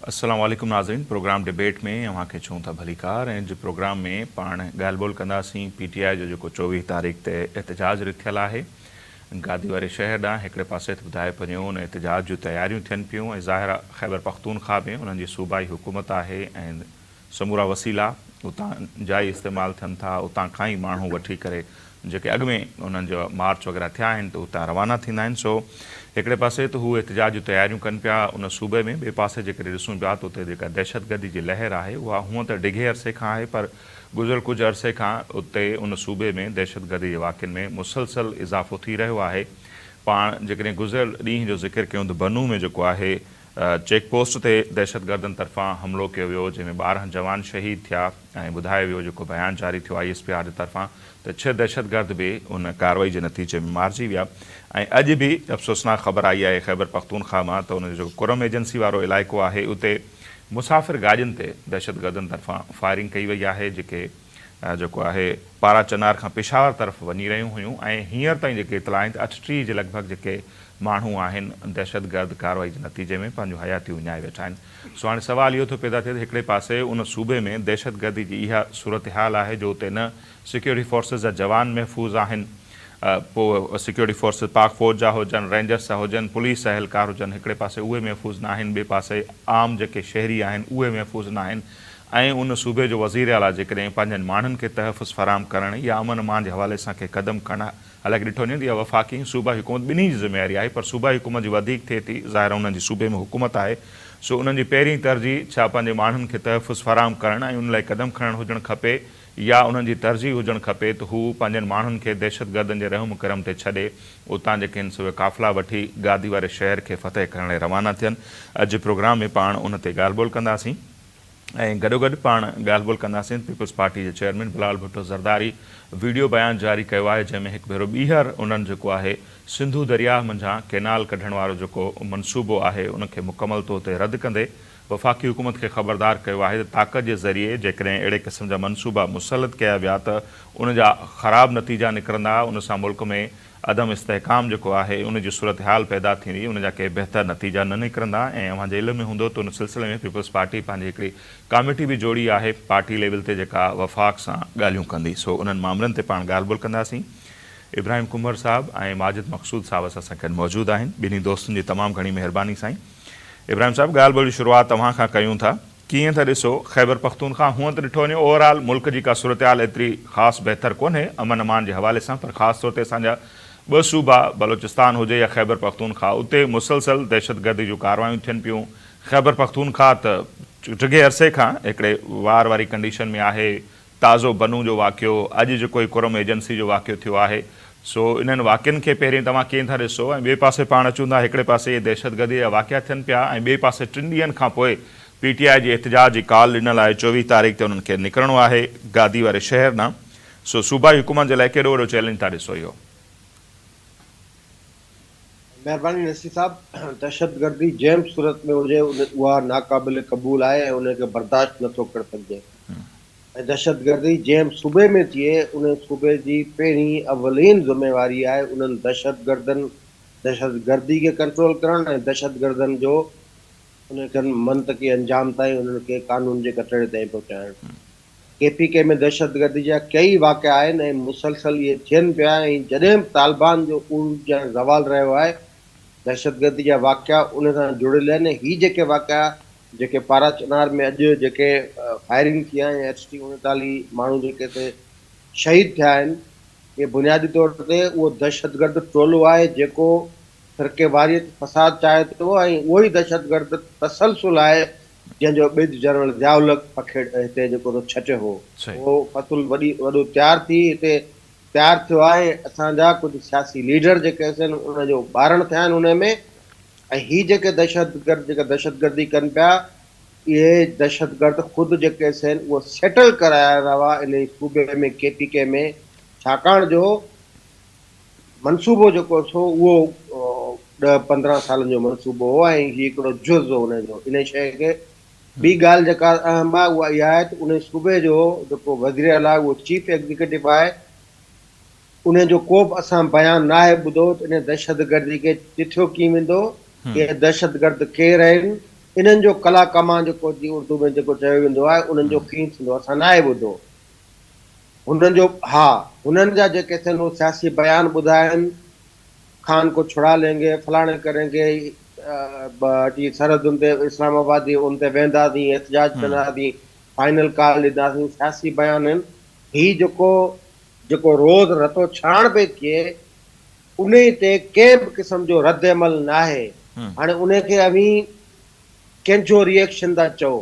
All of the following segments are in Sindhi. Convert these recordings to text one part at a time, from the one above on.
السلام عليڪم ناظرين پروگرام ڊبيٽ ۾ اوهان کي چئون ٿا ڀليڪار ۽ اڄ پروگرام ۾ پاڻ ڳالهه ٻولهه ڪنداسين پي ٽي آء جو جيڪو 24 تاريخ تي احتجاج رٿيل آهي گادي واري شهر ڏانهن هڪڙي پاسي ته ٻڌائي پنيو ان احتجاج جون تياريون ٿين پيون ۽ ظاهر آ خيبر پختونخوا ۾ انهن جي صوبائي حڪومت آهي ۽ سمورا وسيلا اتان جا ئي استعمال ٿين ٿا، اتان کان ئي ماڻهو وٺي ڪري جيڪي اڳ ۾ انهن جا مارچ وغيره ٿيا آهن ته اتان روانا ٿيندا آهن. سو هڪڙي پاسي ته هو احتجاج جون تياريون ڪن پيا ان صوبي ۾، ٻئي پاسي جيڪڏهن ڏسون پيا ته اتي جيڪا دهشتگردي جي لهر آهي اها هونء ته ڊگهي عرصي کان آهي پر گذريل ڪجهه عرصي کان اتي ان صوبي ۾ دهشتگردي جي واقعن ۾ مسلسل اضافو ٿي رهيو آهي. پاڻ جيڪڏهن گذريل ڏينهن جو ذڪر ڪيون ته بنو ۾ جيڪو آهي چيڪ پوسٽ تي دهشتگردن طرفان حملو ڪيو ويو جنهن ۾ 12 جوان شهيد ٿيا ۽ ٻڌايو ويو جيڪو بيان جاري ٿيو I S P R جي طرفان ته ڇهه دهشتگرد به ان ڪارروائي جي نتيجي ۾ مارجي ويا ۽ اڄ به افسوسناڪ خبر آئي آهي خيبر پختونخوا مان ته ان جو جيڪو ڪرم ايجنسي وارو علائقو آهي اتي مسافر گاڏين تي دهشتگردن طرفان فائرنگ ڪئي وئي آهي جيڪي جيڪو آهي پارا چنار کان پشاور طرف وڃي رهيون هيون ۽ هينئر تائين جيڪي اطلاع آهن ته 38 جي لڳ ڀڳ جيڪي ماڻهو آهن دهشتگرد ڪارروائي جي نتيجي ۾ پنهنجون حياتيون وڃائي ويٺا آهن. سو هاڻي سوال اهو ٿو پيدا ٿئي ته هڪڙي پاسي ان صوبي ۾ دهشتگردي جي اها صورتحال آهي جو اتي نه سيڪيورٽي فورسز جا جوان محفوظ آهن پوء سيڪيورٽي فورسز پاڪ فوج جا هجن، رينجرس جا هجن، پوليس اهلڪار هجن هڪڙي پاسي اهي محفوظ ناهن ٻئي پاسي عام جيڪي شهري آهن اهي محفوظ ناهن ۽ ان صوبي جو وزيراعليٰ جيڪڏهن پنهنجن ماڻهن کي تحفظ فراهم ڪرڻ يا امن امان جي حوالي سان ڪي قدم کڻڻ حالانڪه ڏٺو وڃي ته اها وفاقي ۽ صوبائي حڪومت ٻنهي جي ذميواري آهي پر صوبائي حڪومت جي وڌيڪ ٿئي ٿي ظاهر آهي انهن جي صوبي ۾ حڪومت آهي سو انهن جي پهرين ترجيح ڇا پنهنجي ماڻهن کي تحفظ فراهم ڪرڻ ۽ ان لاء قدم کڻڻ هجڻ کپي يا انهن جي ترجيح هجڻ کپي ته هو پنهنجن ماڻهن کي دهشتگردن جي رحم و ڪرم تي ڇڏي اتان جيڪي هن سو قافلا وٺي گادي واري شهر کي فتح ڪرڻ لاء روانا ٿين اڄ جي پروگرام ۾ پاڻ ان تي ڳالهه ٻولهه ڪنداسين. ۽ گڏوگڏ پاڻ ڳالهه ٻولهه ڪنداسين پيپلز پارٽي جي چيئرمين بلال ڀٽو زرداري ويڊيو بيان جاري ڪيو آهي جنهن ۾ هڪ ڀيرو ٻيهر انهن جيڪو آهي سنڌو درياهه منجهان ڪينال ڪڍڻ وارو جيڪو منصوبو آهي ان کي مڪمل طور تي رد ڪندي وفاقي حڪومت کي خبردار ڪيو آهي ته طاقت جي ذريعي جيڪڏهن اهڙي قسم جا منصوبا مسلط ڪيا ويا ته ان جا خراب نتيجا نڪرندا ان سان ملڪ ۾ عدم استحڪام جيڪو آهي ان جي صورتحال پيدا ٿيندي ان جا ڪي بهتر نتيجا نه نڪرندا ۽ اوهان جي علم ۾ هوندو ته ان سلسلي ۾ پيپلز پارٽي پنهنجي هڪڙي ڪاميٽي به جوڙي آهي پارٽي ليول تي جيڪا وفاق سان ڳالهيون ڪندي سو انهن مامرن تي پاڻ ڳالهه ٻولهه ڪنداسين ابراهيم ڪنڀر صاحب ۽ ماجد مقصود صاحب اسان سان گڏ موجود آهن ٻنهي دوستن جي تمام گهڻي مهرباني سائين ابراهيم صاحب ڳالهه ٻولهه جي شروعات اوهان کان ڪيون ٿا. ڪيئن ٿا ڏسو خيبر پختونخوا هونئن ته ڏٺو وڃي اوور آل ملڪ جي ڪا صورتحال ايتري خاص بهتر ڪونهي امن امان جي حوالي سان پر خاص طور تي اسان جا ٻه صوبا بلوچستان هجي يا خيبر پختونخوا اتي مسلسل دهشتگردي جون ڪارروايون ٿين پيون خيبر پختونخوا ته ڊگهي عرصي کان هڪڙي وار واري ڪنڊيشن ۾ آهي تازو بنو جو واقعو، اڄ جيڪو هي ڪرم ايجنسي جو واقعو ٿيو آهي، سو انهن واقعن کي پهرين توهان ڪيئن ٿا ڏسو ۽ ٻئي پاسي پاڻ اچون ٿا هڪڙي پاسي اهي دهشتگردي جا واقعا ٿين پيا ۽ ٻئي پاسي ٽن ڏينهن کان پوء پي ٽي آء جي احتجاج جي ڪال ڏنل آهي 24 تاريخ تي انهن کي نڪرڻو آهي گادي واري شهر ڏانهن سو صوبائي حڪومت جي لاء ڪيڏو وڏو چئلينج ٿا ڏسو اهو؟ مهرباني نصير صاحب، دهشتگردي جنهن به صورت ۾ هجي اها ناقابل قبول آهي ۽ ان کي برداشت نٿو ڪري سگهجي. ۽ دهشتگردي جنهن به صوبي ۾ ٿئي ان صوبي جي پهرين اولين ذميواري آهي انهن دهشتگردن دهشتگردي کي ڪنٽرول ڪرڻ ۽ دهشتگردن جو انهن کي منطقي انجام تائين انهن کي قانون جي ڪٽهڙي تائين پهچائڻ. ڪي پي ڪي ۾ دهشتگردي جا ڪيئي واقعا آهن ۽ مسلسل اهي ٿين پيا ۽ جڏهن به طالبان جو عروج يا زوال رهيو آهي دهشتگردي جا واقعا ان سان جڙيل آهن هي جيڪي واقعا جيڪي پارا چنار ۾ اڄ جيڪي فائرنگ ٿي آهي ۽ ايڇ ٽي 39 ماڻهو جيڪي اتي شهيد ٿيا آهن اهي بنيادي طور تي اهو دهشتگرد ٽولو آهي جيڪو فرقيواريت فساد چاهي ٿو ۽ اهو ئي دهشتگرد تسلسل آهي جنهن جو ٻج جنرل ضياء الحق پکيڙ هتي جيڪو سو ڇٽيو هو اهو فصل وڏي وڏو تيار ٿي هتي تيار ٿيو آهي اسان جا ڪجهه سياسي ليڊر جيڪي آهن ان جو ٻارڻ ٿيا آهن ان ۾ ۽ هي جيڪي دهشتگرد جيڪا دهشتگردي ڪن پيا اهي دهشتگرد خود جيڪي سين اهو سيٽل ڪرايا ويا هئا انهي صوبي ۾ ڪي پي ڪي ۾ ڇاڪاڻ جو منصوبو جيڪو سو اهو 10 15 سالن جو منصوبو هو ۽ هي هڪڙو جز هو انهي جو انهي شيء کي ٻي ڳالهه جيڪا اهم آهي اها اها آهي ته انهي صوبي جو جيڪو وزير اعليٰ اهو چيف ايگزيڪيوٽو آهي انهي جو ڪو به اسان بيان ناهي ٻڌو ته انهي دهشتگردي کي چٿيو ڪيئن ويندو، اهي دهشتگرد ڪير آهن، انهن جو ڪلا ڪمان جيڪو جي اردو ۾ جيڪو چيو ويندو آهي انهن جو ڪيئن ٿيندو اسان ناهي ٻڌو. هنن جو ها هنن جا جيڪي ٿين اهي سياسي بيان ٻڌائن خان ڪو ڇڙا لينگي فلاڻي ڪرينگي اچي سرحدن تي اسلام آباد جي ان تي وينداسين احتجاج ڪنداسين فائنل ڪال ڏينداسين سياسي بيان آهن هي جيڪو جيڪو روز رتو ڇاڻ پئي ٿئي انهي تي ڪنهن به قسم جو رد عمل ناهي هاڻي انهي کي اوهين ڪنهن جو ري ايڪشن ٿا چئو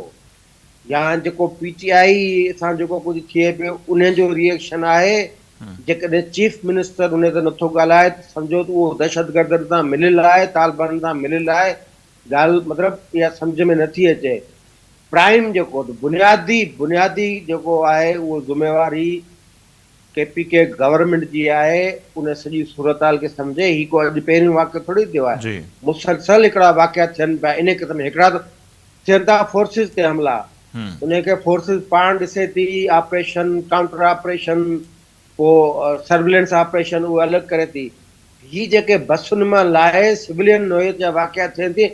يا جيڪو پي ٽي آئي سان جيڪو ڪجهه ٿئي پيو انهي جو ري ايڪشن آهي جيڪڏهن چيف منسٽر انهي تي نٿو ڳالهائي ته سمجهو ته اهو دهشتگردن سان مليل آهي طالبانن سان مليل آهي ڳالهه مطلب اها سمجهه ۾ نٿي اچي پرائم جيڪو بنيادي بنيادي جيڪو آهي اهو ذميواري ڪي پي ڪي گورنمينٽ جي آهي ان سڄي صورتحال کي سمجهي هي ڪو اڄ پهريون واقعو ٿوري ٿيو آهي مسلسل هڪڙا واقعا ٿين پيا انهي قسم هڪڙا ته ٿين ٿا فورسز تي حملا انهي کي فورسز پاڻ ڏسي ٿي آپريشن ڪائونٽر آپريشن پو سرويلنس آپريشن اهي الڳ ڪري ٿي هي جيڪي بسن مان لاهي سولين نوعيت جا واقعا ٿين ٿي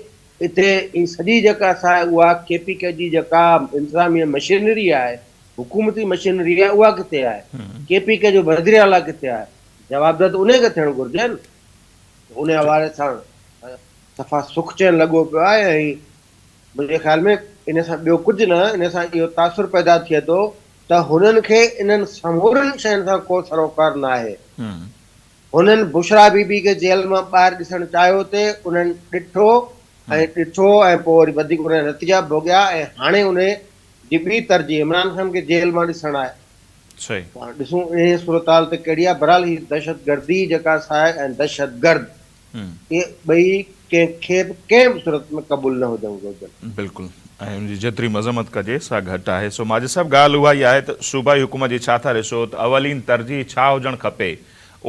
اتي هي سڄي جيڪا سا اها ڪي پي ڪي جي جيڪا انتظاميه مشينري آهي حڪومتي مشينري آهي اها ڪٿي آهي؟ ڪي پي ڪي جو وزير اعليٰ ڪٿي آهي؟ جوابده ته انهي کي ٿيڻ گهرجي نه. انهي حوالي سان صفا سک چين لڳو پيو آهي ۽ منهنجي خيال ۾ ان سان ٻيو ڪجهه نه ان سان اهو تاثر پيدا ٿئي ٿو ته هنن کي انهن سمورين شين سان ڪو سروڪار ناهي. هنن بشريٰ بي بي کي جيل مان ٻاهر ڏسڻ چاهيو تي انهن ڏٺو ۽ ڏٺو ۽ پوء وري وڌيڪ انهن نتيجا ڀوڳيا ۽ هاڻي انهي جي ٻي ترجيح عمران خان کي جيل مان ڏسڻ آهي. صحيح. پاڻ ڏسون انهيء صورتحال ته ڪهڙي آهي. بهرحال هي دهشتگردي جيڪا سا آهي ۽ دهشتگرد اهي ٻئي ڪنهن کي به ڪنهن به صورت ۾ قبول نه هجڻ گهرجن. بلڪل ۽ ان جي جيتري مذمت ڪجي سا گهٽ آهي. سو ماجد صاحب ڳالهه اها ئي آهي ته صوبائي حڪومت جي ڇا ٿا ڏسو ته اولين ترجيح ڇا هجڻ کپي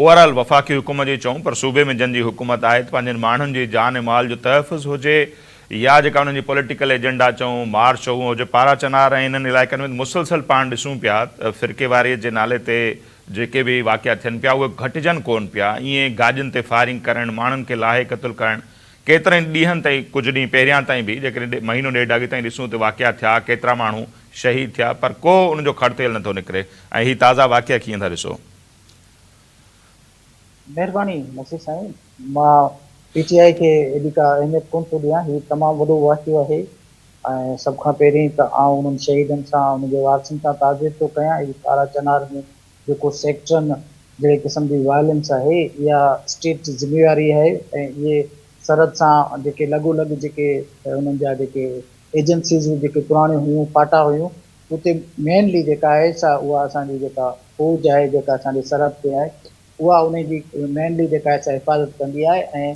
اوور آل وفاقي حڪومت جي چئون پر صوبي ۾ جن جي حڪومت آهي ته پنهنجن ماڻهن جي جان ۽ مال جو تحفظ هجي يا جيڪا انهن جي پوليٽيڪل ايجنڊا چئون مارچ اهو هجي پارا چنار ۽ انهن علائقن ۾ مسلسل پاڻ ڏسون پيا ته فرقيواريت جي نالي تي جيڪي به واقعا ٿين پيا اهي گهٽجن ڪون پيا ائين گاڏين تي فائرنگ ڪرڻ ماڻهن کي لاهي قتل ڪرڻ ڪيترن ڏينهن تائين ڪجهه ڏينهن پهريان تائين به جيڪڏهن مهينو ڏيڍ اڳ تائين ڏسون ته واقعا ٿيا ڪيترا ماڻهو شهيد ٿيا پر ڪو ان جو کڙ تيل نٿو نڪري ۽ هي تازا واقعا ڪيئن ٿا ڏسو. مهرباني نصير سائين مان پي ٽي آء کي ايڏي ڪا اهميت ڪونه ٿو ڏيان هي تمام وڏو واقعو آهي ۽ سڀ کان پهرين ته آئون انهن شهيدن سان انهن جي وارثن سان تعزيت ٿو ڪيان هي پارا چنار ۾ جيڪو سيڪٽرن جهڙي قسم جي وائلنس آهي اها اسٽيٽ جي ذميواري آهي ۽ اهي سرحد سان جيڪي لڳو لڳ جيڪي انهن جا جيڪي ايجنسيز جيڪي پراڻيون هيون فاٽا هيون اتي مينلي جيڪا آهي سا اها اسان جي جيڪا فوج آهي جيڪا اسان جي سرحد تي آهي اها انهي جي مينلي جيڪا آهي سا حفاظت ڪندي آهي ۽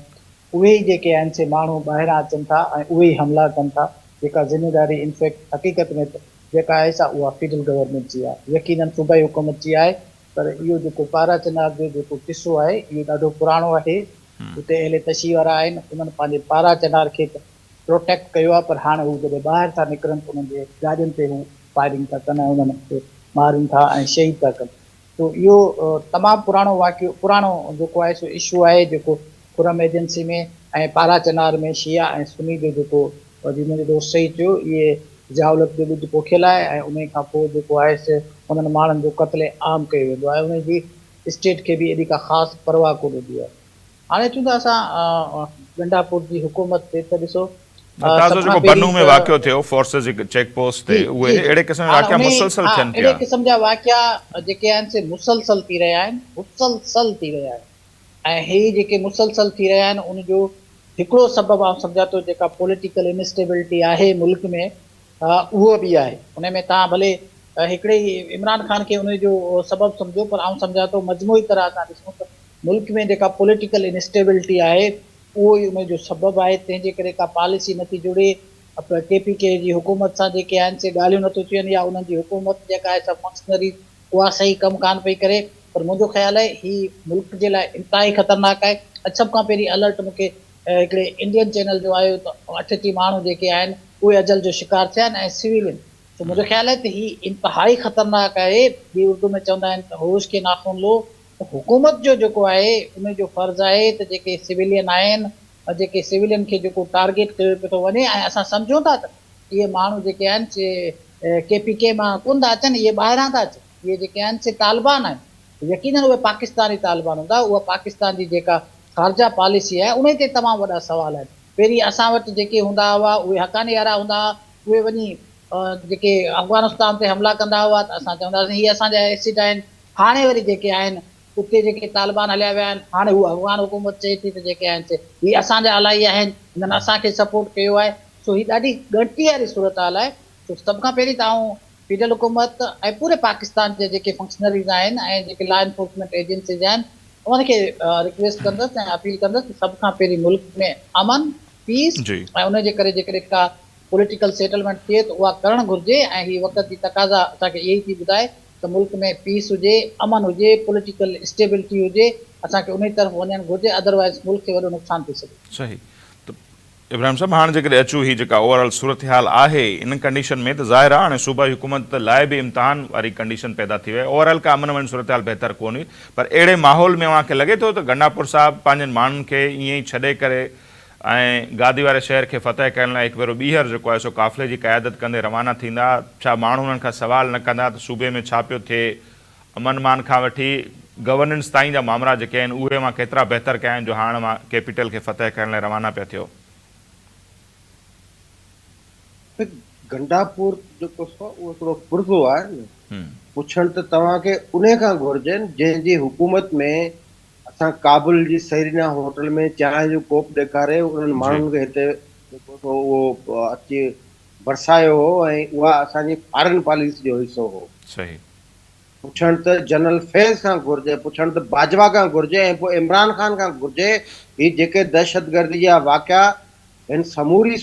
اهي ئي جيڪي آهن سي ماڻهو ٻاهران اچن ٿا ۽ اهي ئي حملا ڪن ٿا جيڪا ذميواري انفيڪٽ حقيقت ۾ جيڪا آهي سا اها فيڊرل گورنمينٽ جي آهي يقينن صوبائي حڪومت جي آهي پر اهو جيڪو پارا چنار جو جيڪو قصو آهي اهو ڏاڍو پراڻو آهي اتي اهل تشيع وارا آهن انهن پنهنجي پارا چنار کي ته پروٽيڪٽ ڪيو آهي پر هاڻ هو جڏهن ٻاهر ٿا نڪرن ته انهن جي گاڏين تي هو فائرنگ ٿا ڪن ۽ انهن کي مارين ٿا ۽ شهيد ٿا ڪن سو اهو تمام پراڻو واقعو پراڻو جيڪو آهي سو اشو آهي جيڪو خرم ايجنسي ۾ ۽ پارا چنار ۾ شيعا ۽ سني جو جيڪو جي منهنجي دوست صحيح چيو اهي جهالت جو ٻج پوکيل آهي ۽ انهي کان پوء جيڪو آهي سو انهن ماڻهن جو قتل عام ڪيو ويندو آهي انهي جي اسٽيٽ کي به ايڏي ڪا خاص پرواهه ڪونه هوندي آهي. هاڻي اچون ٿا اسان گنڊاپور جي حڪومت تي ته ڏسو نه تازو سڀ جيڪو کان بنو پهرين ۾ ته واقعو ٿيو فورسز جي چيڪ پوسٽ تي جي اهي جي اهڙي قسم جا هاڻ واقعا انهي مسلسل ها ٿين اهڙي پيا. قسم جا واقعا جيڪي آهن سي مسلسل ٿي رهيا آهن مسلسل ٿي رهيا آهن ۽ هي جيڪي مسلسل ٿي رهيا آهن ان جو هڪڙو سبب آئون سمجهان ٿو جيڪا پوليٽيڪل انسٽيبلٽي آهي ملڪ ۾ اهو به آهي ان ۾ توهان ڀلي هڪڙي ئي عمران خان کي ان جو سبب سمجهو پر آئون سمجهان ٿو مجموعي طرح اسان ڏسون ته ملڪ ۾ جيڪا پوليٽيڪل انسٽيبلٽي آهي اهو ئي ان جو سبب آهي تنهن جي ڪري ڪا پاليسي نٿي جڙي ڪي پي ڪي جي حڪومت سان جيڪي آهن سي ڳالهيون نٿيون ٿين يا انهن جي حڪومت جيڪا آهي سا فنڪشنريز اها صحيح ڪم ڪانه پئي ڪري پر منهنجو خيال آهي هي ملڪ جي لاء انتهائي خطرناڪ آهي اڄ سڀ کان پهرين الرٽ مون کي هڪڙي انڊين چينل جو آيو ته 38 ماڻهو جيڪي آهن اهي اجل جو شڪار ٿيا آهن ۽ سويلين سو منهنجو خيال آهي ته هي انتهائي خطرناڪ آهي ٻي اردو ۾ چوندا آهن ته هوش کي ناخون لو ته حڪومت جو جيڪو آهي ان جو فرض آهي ته جيڪي سويلين آهن جيڪي سويلين کي جيڪو ٽارگيٽ ڪيو پيو ٿو وڃي ۽ اسان سمجهون ٿا ته اهي ماڻهو جيڪي آهن سي ڪي پي ڪي مان ڪونه ٿا اچن اهي ٻاهران ٿا اچن اهي جيڪي آهن سي طالبان آهن يقينن اهي پاڪستاني طالبان هوندا اها پاڪستان جي جيڪا خارجه پاليسي آهي انهي تي تمام وڏا سوال آهن پهرين اسان وٽ جيڪي هوندا هئا اهي حقاني وارا هوندا هئا اهي وڃي جيڪي افغانستان تي حملا ڪندا هئا ته اسان چوندا هئاسين هي اسان جا ايسيٽ آهن هاڻي وري جيڪي آهن اتي جيڪي طالبان هليا ويا آهن هاڻي هو افغان حڪومت چئي ٿي ته جيڪي آهن سي هي اسان جا الائي آهن هنن اسان کي سپورٽ ڪيو آهي سو هي ڏاڍي ڳڻتي واري صورتحال آهي سو سڀ کان پهرين ته آئون فيڊرل حڪومت ۽ پوري پاڪستان جا جيڪي فنڪشنريز آهن ۽ جيڪي لا انفورسمينٽ ايجنسيز آهن انهن کي رڪويسٽ ڪندس ۽ اپيل ڪندس ته سڀ کان پهرين ملڪ ۾ امن، پيس ۽ ان جي ڪري جيڪڏهن ڪا پوليٽيڪل سيٽلمينٽ ٿئي ته اها ڪرڻ گهرجي ۽ هي وقت جي تقاضا اسان کي اها ئي ٿي ٻڌائي ته ملڪ ۾ پيس هجي، امن هجي، پوليٽيڪل اسٽيبلٽي هجي، اسان کي انهي طرف وڃڻ گهرجي ادروائيز ملڪ کي وڏو نقصان ٿي سگهي ٿو. صحيح ته ابراهيم صاحب هاڻ جيڪڏهن اچون هي جيڪا اوور آل صورتحال آهي ان ڪنڊيشن ۾ ته ظاهر آهي هاڻي صوبائي حڪومت لاء به امتحان واري ڪنڊيشن پيدا ٿي وئي آهي اوور آل ڪا امن امان صورتحال بهتر ڪونه هئي پر اهڙي ماحول ۾ اوهان کي لڳي ٿو ته گنڊاپور صاحب پنهنجن ماڻهن کي ائين ئي ڇڏي ڪري ۽ گادي واري شهر کي فتح ڪرڻ لاء هڪ ڀيرو ٻيهر جيڪو آهي سو قافلي جي قيادت ڪندي روانا ٿيندا ڇا ماڻهو انهن کان سوال نه ڪندا ته صوبي ۾ ڇا پيو ٿئي امن امان کان وٺي گورننس تائين جا مامرا جيڪي آهن اهي اوهان ڪيترا بهتر ڪيا آهن جو هاڻ اوهان ڪيپيٽل کي فتح ڪرڻ لاء روانا پيا ٿيو؟ گنڊاپور جيڪو سو اهو هڪڙو پرزو آهي نه، پڇڻ ته توهان کي انهي کان گهرجي جنهن جي حڪومت ۾ اسان ڪابل جي سيرينا هوٽل ۾ چانهه جو ڪوپ ڏيکاري انهن ماڻهن کي هتي جيڪو سو اهو اچي برسايو هو ۽ اها اسان جي فارن پاليسي جو حصو هو. صحيح. پڇڻ ته جنرل فيض کان گهرجي، پڇڻ ته باجوا کان گهرجي ۽ پوء عمران خان کان گهرجي هي جيڪي دهشتگردي جا واقعا هن سموري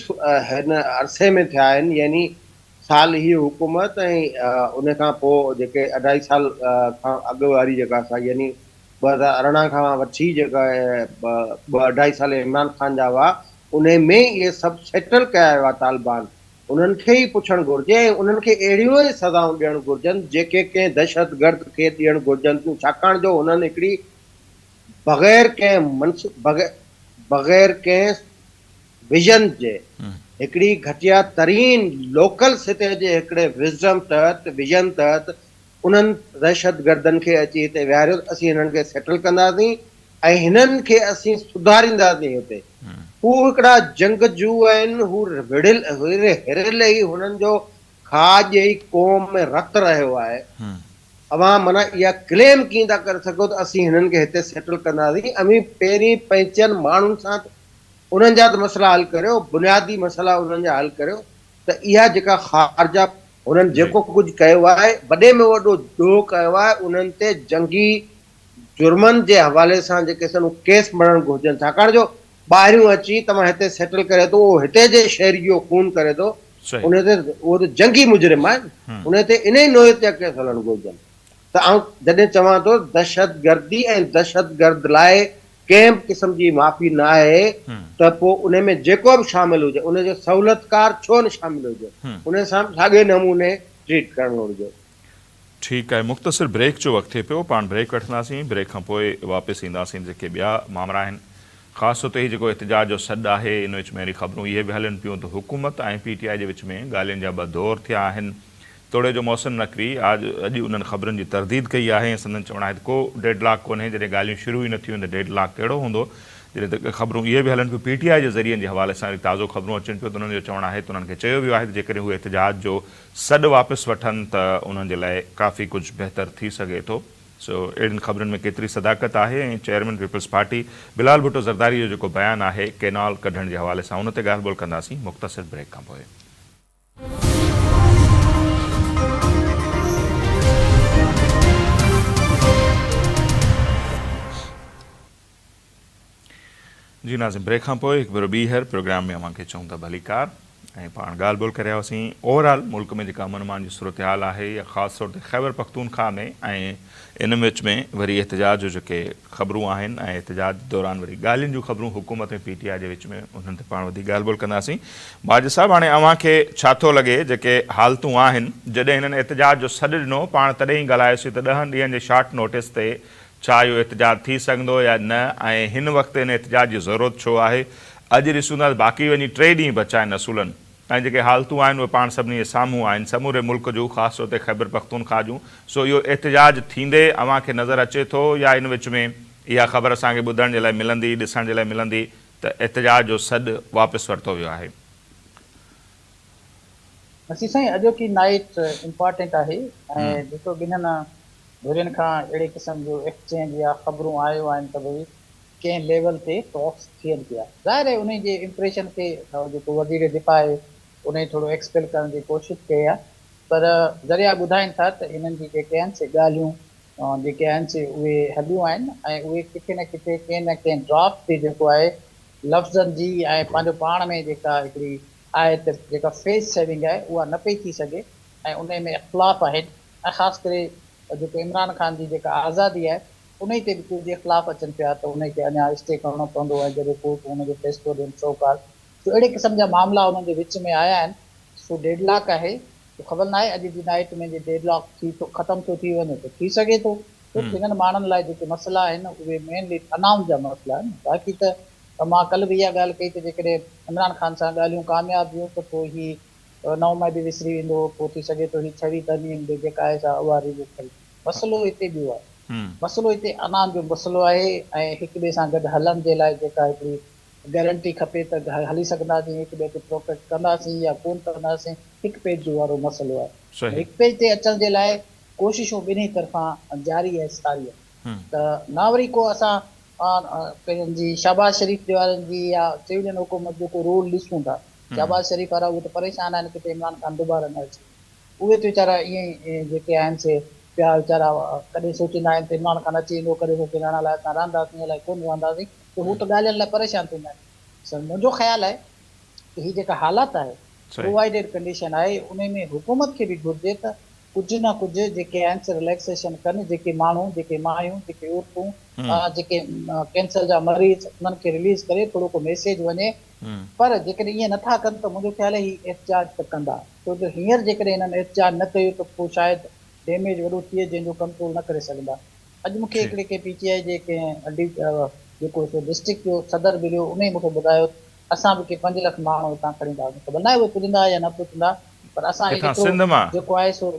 هن عرصي ۾ ٿيا آهن يعني سال هي حڪومت ۽ ان کان پوء جيڪي اڍائي سال کان اڳ واري جيڪا سا يعني 2018 کان وٺي جيڪا ٻه اڍائي سال عمران خان جا هئا انهي ۾ اهي سڀ سيٽل ڪيا ويا طالبان انهن کي ئي پڇڻ گهرجي ۽ انهن کي اهڙيون ئي سزائون ڏيڻ گهرجن جيڪي ڪنهن دهشتگرد کي ڏيڻ گهرجن ٿيون ڇاڪاڻ جو هنن هڪڙي بغير ڪنهن بغير ڪنهن ويزن جي هڪڙي گهٽيا ترين لوڪل سطح جي هڪڙي وزڊم تحت ويزن تحت انهن دهشتگردن کي اچي هتي ويهاريو ته اسين هنن کي سيٽل ڪنداسين ۽ هنن کي اسين سڌارينداسين هتي هو هڪڙا جنگجو آهن هو وڙهيل هريل ئي هنن جو کاڄ ئي قوم ۾ رت رهيو آهي اوهان معنيٰ اها ڪليم ڪيئن ٿا ڪري سگهو ته اسين هنن کي هتي سيٽل ڪنداسين اوهين پهرين پنهنجن ماڻهن سان انهن جا ته مسئلا حل ڪريو بنيادي مسئلا انهن جا حل ڪريو ته اها جيڪا خارجه هنن جيڪو ڪجهه ڪيو آهي وڏي ۾ وڏو ڏوهه ڪيو آهي انهن تي جنگي جرمن جي حوالي سان جيڪي سن اهي ڪيس مڙهڻ گهرجن ڇاڪاڻ جو ٻاهريون اچي توهان هتي سيٽل ڪري ٿو اهو هتي جي شهري جو خون ڪري ٿو ان تي اهو ته جنگي مجرم آهي ان تي انهي نوعيت جا ڪيس هلڻ گهرجن ته آئون جڏهن چوان ٿو دهشتگردي ۽ دهشتگرد لاء ڪنهن به قسم جي معافي ناهي ته پوء انهي ۾ جيڪو به شامل هجي ان جو سهولتڪار ڇو نه شامل هجي انهي سان به ساڳئي نموني ٽريٽ ڪرڻ گهرجي. ٺيڪ آهي مختصر بريڪ جو وقت ٿئي پيو پاڻ بريڪ وٺنداسين بريڪ کان پوء واپس اينداسين جيڪي ٻيا مامرا آهن خاص طور تي هي جيڪو احتجاج جو سڏ آهي ان وچ ۾ وري خبرون اهي به هلن پيون ته حڪومت ۽ پي ٽي آء جي وچ ۾ ڳالهين جا ٻه دور ٿيا آهن توڙي جو محسن نقوي آج اڄ انهن خبرن جي ترديد ڪئي آهي ۽ سندن چوڻ آهي ته ڪو ڊيڊ لاڪ ڪونهي جڏهن ڳالهيون شروع ئي نه ٿيون ته ڊيڊ لاڪ ڪهڙو هوندو جڏهن ته خبرون اهي به هلن پيون پي ٽي آء جي ذريعن جي حوالي سان وري تازو خبرون اچن پيون ته انهن جو چوڻ آهي ته انهن کي چيو ويو آهي ته جيڪڏهن هو احتجاج جو سڏ واپس وٺن ته انهن جي لاء ڪافي ڪجهه بهتر ٿي سگهي ٿو سو اهڙين خبرن ۾ ڪيتري صداقت آهي ۽ chairman Peoples Party Bilawal Bhutto Zardari جو جيڪو بيان آهي ڪينال ڪڍڻ جي حوالي سان ان تي ڳالهه ٻولهه ڪنداسين مختصر بريڪ کانپوء. جي ناظرين بريڪ کان پوء هڪ ڀيرو ٻيهر پروگرام ۾ اوهان کي چئون ٿا ڀليڪار ۽ پاڻ ڳالهه ٻولهه ڪري رهيا هئاسين اوور آل ملڪ ۾ جيڪا امن امان جي صورتحال آهي يا خاص طور تي خيبر پختونخوا ۾ ۽ ان وچ ۾ وري احتجاج جو جيڪي خبرون آهن ۽ احتجاج دوران وري ڳالهين جون خبرون حڪومت ۽ پي ٽي آء جي وچ ۾ انهن تي پاڻ وڌيڪ ڳالهه ٻولهه ڪنداسين. ماجد صاحب هاڻي اوهان کي ڇا ٿو لڳي جيڪي حالتون آهن جڏهن هنن احتجاج جو سڏ ڏنو پاڻ تڏهن ئي ڳالهايوسين ته ڏهن ڏينهن جي شارٽ نوٽيس تي ڇا اهو احتجاج ٿي سگهندو يا نه ۽ هن وقت ان احتجاج جي ضرورت ڇو آهي اڄ ڏسون ٿا ته باقي وڃي ٽي ڏينهن بچا آهن اصولن ۽ جيڪي حالتون آهن اهي پاڻ سڀني جي سامهون آهن سموري ملڪ جون خاص طور تي خيبرپختونخواهه جون سو اهو احتجاج ٿيندي اوهان کي نظر اچي ٿو يا ان وچ ۾ اها خبر اسان کي ٻڌڻ جي لاء ملندي ڏسڻ جي لاء ملندي ته احتجاج جو سڏ واپس ورتو ويو آهي. نصير سائين اڄوڪي نائيٽ امپارٽنٽ آهي ۽ ڏسو ٻنهن ڌرين کان اهڙي قسم جو ايڪسچينج يا خبرون آيو آهن ته ڀئي ڪنهن ليول تي ٽاڪس ٿين پيا ظاهر آهي انهي جي امپريشن کي جيڪو وزير دفاع آهي انهي ٿورو ايڪسپيل ڪرڻ جي ڪوشش ڪئي آهي پر ذريعا ٻڌائين ٿا ته انهن جي جيڪي آهن سي ڳالهيون جيڪي آهن سي اهي هليون آهن ۽ اهي ڪٿي نه ڪٿي ڪنهن نه ڪنهن ڊرافٽ تي جيڪو آهي لفظن جي ۽ پنهنجو پاڻ ۾ جيڪا هڪڙي آهي ته جيڪا فيس سيونگ آهي اها نه پئي ٿي سگهي ۽ انهي ۾ اختلاف آهن ۽ خاص ڪري جيڪو عمران خان جي جيڪا آزادي آهي انهي تي به ڪجهه اختلاف اچن پيا ته انهي کي اڃا اسٽي ڪرڻو پوندو ۽ جڏهن ڪورٽ ان جو فيصلو ڏين سو ڪال سو اهڙي قسم جا معاملا انهن جي وچ ۾ آيا آهن سو ڊيڊ لاڪ آهي سو خبر ناهي اڄ جي نائيٽ ۾ جي ڊيڊ لاڪ ٿي ٿو ختم ٿو ٿي وڃي ته ٿي سگهي ٿو ڇو ته هنن ماڻهن لاء جيڪي مسئلا آهن اهي مينلي انائن جا مسئلا آهن باقي ته مان ڪلهه به اها ڳالهه ڪئي ته جيڪڏهن عمران خان سان ڳالهيون ڪامياب ويون ته پوء هي 9 مئي به وسري ويندو، پوء ٿي سگهي ٿو هي ڇويهه ترميم به جيڪا آهي سا اها ريووڪ ٿي. مسئلو هتي ٻيو آهي. مسئلو هتي انائن جو مسئلو آهي ۽ هڪ ٻئي سان گڏ هلڻ جي لاء جيڪا هڪڙي گئرنٽي کپي ته هلي سگهنداسين، هڪ ٻئي کي پروٽيڪٽ ڪنداسين يا ڪونه ڪنداسين، هڪ پيج جو وارو مسئلو آهي. هڪ پيج تي اچڻ جي لاء ڪوششون ٻنهي طرفان جاري ۽ ساري آهن ته نه وري ڪو اسان پنهنجي شهباز شريف جي وارن جي يا سويلين حڪومت جو ڪو رول ڏسون ٿا. شهباز شريف وارا اهي ته پريشان آهن ڪٿي عمران خان دوباره نه اچي وڃي. اهي ته ويچارا ائين ئي جيڪي آهن سي پيا ويچارا ڪڏهن سوچيندا آهن ته عمران خان اچي ويندو ڪڏهن سوچيندا آهن الائي اسان رهنداسين الائي ڪونه رهنداسين ته هو ته ڳالهين لاء پريشان ٿيندا آهن. سو منهنجو خيال آهي ته هي جيڪا حالت آهي پرووائيڊيڊ ڪنڊيشن آهي انهي ۾ حڪومت کي به گهرجي ته ڪجهه نه ڪجهه جيڪي آهن سي رليڪسيشن ڪن جيڪي ماڻهو جيڪي مايون جيڪي عورتون جيڪي ڪينسر جا مريض انهن کي رليز ڪري ٿورو ڪو ميسيج وڃي پر جيڪڏهن ائين نٿا ڪن ته منهنجو خيال آهي هي احتجاج ته ڪندا ڇو جو هينئر جيڪڏهن هنن احتجاج نه ڪيو ته پوء شايد ڊيميج وڏو ٿئي جنهن جو ڪنٽرول نه ڪري سگهندا اڄ مون کي هڪڙي ڪنهن پي ٽي آء جي ڪنهن جيڪو سو ڊسٽرڪٽ جو صدر مليو انهي مون کي ٻڌايو اسان به ڪي پنج لک ماڻهو هتان کڻي ايندا هئاسين خبر ناهي اهي پڄندا يا نه پڄندا پر اسان ڪٿان ايترو سنڌ مان؟ جيڪو آهي سو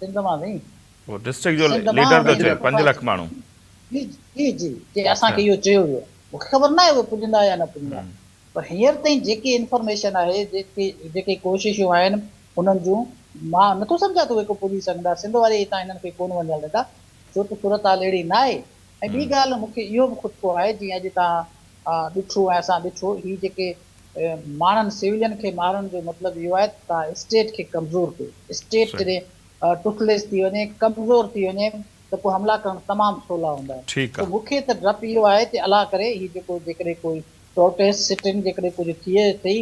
سنڌ مان سائين. هو ڊسٽرڪٽ جو سنڌ مان ليڊر ٿو انهي چئي جيڪو پنج آهي لک ماڻهو. جي جي جي جي اسان اڇا. کي اهو چيو ويو آهي مون کي خبر ناهي اهي پڄندا يا نه پڄندا پر هينئر تائين جيڪي انفارميشن آهي جيڪي جيڪي ڪوششون آهن انهن جون مان نٿو سمجهان ته اهي ڪو پڄي سگهندا سنڌ واري هتان هنن کي ڪونه وڃڻ ڏيندا ڇو ته صورتحال اهڙي ناهي ۽ ٻي ڳالهه مون کي اهو به خطڪو آهي جيئن اڄ توهان ڏٺو ۽ اسان ڏٺو هي جيڪي ماڻهن سويلين کي مارڻ جو مطلب اهو آهي ته توهان اسٽيٽ کي ڪمزور ڪيو اسٽيٽ جڏهن ٽوٿليس ٿي وڃي ڪمزور ٿي وڃي ته پوء حملا ڪرڻ تمام سولا هوندا آهن سو مون کي ته ڊپ اهو آهي ته الله ڪري هي جيڪو جيڪڏهن ڪوئي پروٽيسٽ سٽنگ جيڪڏهن ڪجهه ٿئي ٿي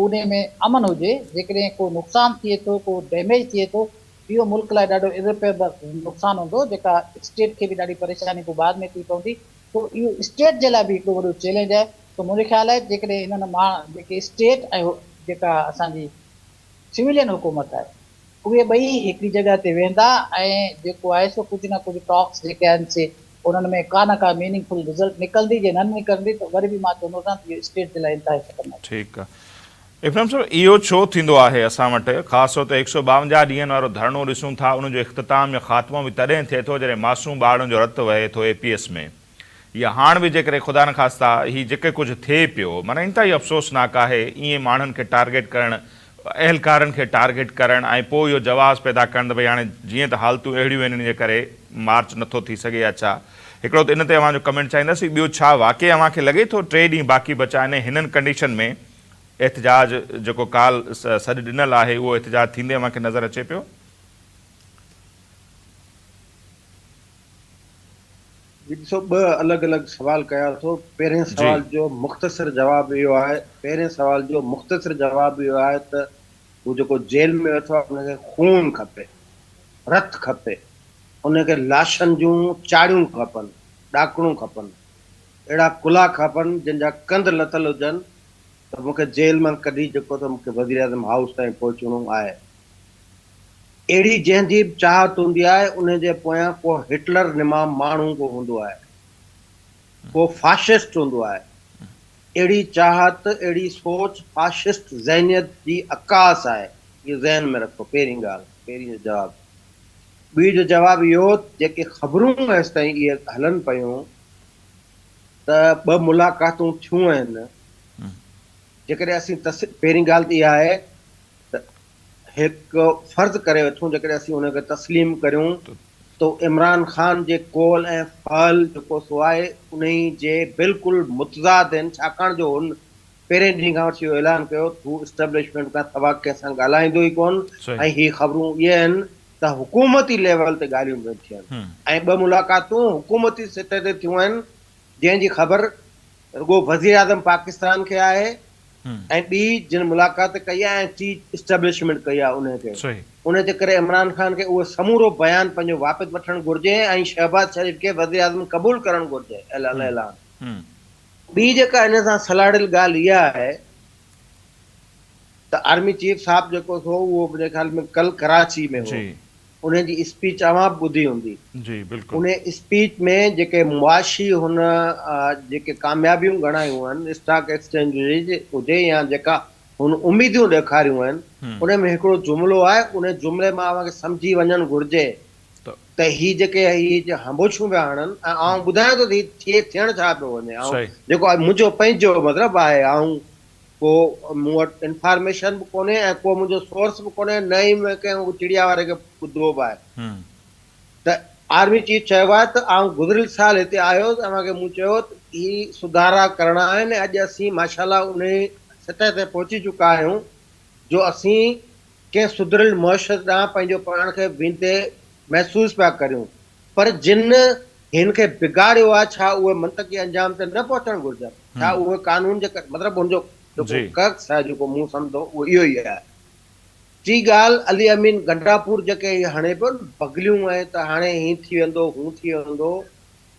انهي ۾ امن هجي جيڪڏهن ڪو نقصان ٿئي ٿو ڪو ڊيميج ٿئي ٿو اهو ملڪ لاء ڏاڍو ارريپيئربل نقصان هوندو جيڪا اسٽيٽ کي به ڏاڍي پريشاني پوء بعد ۾ ٿي پوندي سو اهو اسٽيٽ جي لاء به هڪڙو وڏو چئلينج آهي سو منهنجو خيال آهي جيڪڏهن هنن مان جيڪي اسٽيٽ ۽ جيڪا اسان جي سويلين حڪومت آهي اهي ٻئي هڪڙي جڳهه تي ويهندا ۽ جيڪو آهي سو ڪجهه نه ڪجهه ٽاڪس جيڪي آهن سي انهن ۾ ڪا نه ڪا ميننگ فل رزلٽ نڪلندي جي نه نڪرندي ته وري به مان چوندوسان ته اهو اسٽيٽ جي لاء انتهائي خطرناڪ آهي. ٺيڪ آهي ابراهيم صاحب اهو ڇو ٿيندو آهي اسان وٽ خاص طور تي 152 ڏينهن وارو ڌرڻو ڏسون ٿا ان جو اختتام يا خاتمو به تڏهن ٿئي ٿو جڏهن معصوم ٻارڙن جو رت وهي ٿو اي پي ايس ۾ يا هاڻ به جيڪڏهن خدا نخواسته هي جيڪي ڪجهه ٿئي پيو معنيٰ انتهائي افسوسناڪ آهي ائين ماڻهن کي ٽارگيٽ ڪرڻ اهلڪارن کي ٽارگيٽ ڪرڻ ۽ پوء اهو جواز پيدا ڪرڻ ته ڀئي هاڻي جيئن ته حالتون اهڙيون آهن ان جي ڪري مارچ نٿو ٿي سگهي يا ڇا هڪڙو ته ان تي اوهان جو ڪمينٽ چاهينداسين ٻيو ڇا واقعي اوهان کي لڳي ٿو ٽي ڏينهن باقي بچا آهن ۽ هنن ڪنڊيشن ۾ احتجاج جيڪو ڪال سڏ ڏنل آهي اهو احتجاج ٿيندي اوهان کي نظر اچي پيو؟ جي ڏسو ٻه الڳ الڳ سوال ڪيا اٿو پهرين سوال جو مختصر جواب اهو آهي پهرين سوال جو مختصر جواب اهو آهي ته هو جيڪو جيل ۾ ويٺو آهي ان کي خون کپي رت کپي ان کي لاشن جون چاڙهيون کپن ڏاڪڻون کپن اهڙا ڪلها کپن جن جا ڪنڌ لٿل هجن ته مون کي جيل مان ڪڍي جيڪو ته مون کي وزيراعظم هائوس تائين پهچڻو آهي. اهڙي جنهن جي به چاهت هوندي آهي انهي جي پويان ڪو هٽلر نما ماڻهو ڪو هوندو آهي. ڪو فاشسٽ هوندو آهي. اهڙي چاهت، اهڙي سوچ فاشسٽ ذهنيت جي عڪاس آهي. اهو ذهن ۾ رکو پهرين ڳالهه، پهرين جو جواب. ٻي جو جواب اهو جيڪي خبرون هيستائين اهي هلن پيون ته ٻه ملاقاتون ٿيون آهن. جيڪڏهن اسين پهرين ڳالهه ته اها آهي ته هڪ فرض ڪري وٺون جيڪڏهن اسين ان کي تسليم ڪريون ته عمران خان جي قول ۽ فعل جيڪو سو آهي انهي جي بلڪل متضاد آهن ڇاڪاڻ جو هن پهرين ڏينهن کان وٺي اهو اعلان ڪيو ته هو اسٽيبلشمينٽ کان سوا ڪنهن سان ڳالهائيندو ئي ڪونه ۽ هي خبرون اهي آهن ته حڪومتي ليول تي ڳالهيون پيون ٿين ۽ ٻه ملاقاتون حڪومتي سطح تي ٿيون آهن جنهن جي خبر رڳو وزيراعظم پاڪستان کي آهي ۽ ٻي جن ملاقات ڪئي آهي ۽ ٽي اسٽيبلشمينٽ ڪئي آهي انهي کي انهي جي ڪري عمران خان کي اهو سمورو بيان پنهنجو واپس وٺڻ گهرجي ۽ شهباز شريف کي وزيراعظم قبول ڪرڻ گهرجي الاعلان. ٻي جيڪا انهي سان سلهاڙيل ڳالهه اها آهي ته آرمي چيف صاحب جيڪو سو اهو منهنجي خيال ۾ ڪل ڪراچي ۾ هو انهي جي اسپيچ اوهان به ٻڌي هوندي. جي بلڪل. انهي اسپيچ ۾ جيڪي معاشي هن جيڪي ڪاميابيون ڳڻايون آهن اسٽاڪ ايڪسچينج هجي يا جيڪا هن اميدون ڏيکاريون آهن انهي ۾ هڪڙو جملو آهي انهي جملي مان اوهان کي سمجهي وڃڻ گهرجي ته هي جيڪي هي هنبوڇيون پيا هڻن ۽ آئون ٻڌايان ٿو ته هي ٿئي ٿيڻ ڇا پيو وڃي آئون جيڪو منهنجو پنهنجو مطلب آهي آئون ڪو مون وٽ انفارميشن به ڪونهي ۽ ڪو منهنجو سورس به ڪونهي نه ئي مون ڪنهن چڙيا واري کي ٻڌو به آهي ته آرمي چيف چيو آهي ته آئون گذريل سال هتي آيو هوس اوهان کي مون چيو ته هي سڌارا ڪرڻا آهن ۽ اڄ اسين ماشاء الله انهي سطح تي پهچي چڪا آهيون جو اسين ڪنهن سڌريل معاشرت ڏانهن پنهنجو پاڻ کي ويندي محسوس پيا ڪريون پر جن هن کي بگاڙيو آهي ڇا اهي منطقي انجام تي نه پهچڻ گهرجن؟ ڇا اهي قانون جي مطلب هن جو جيڪو ڪرڪس آهي جيڪو مون سمجهندو اهو اهو ئي آهي. ٽين ڳالهه علي امين گنڊاپور جيڪي هي هڻي پيو نه بغليون ۽ ته هاڻي هين ٿي ويندو هون ٿي ويندو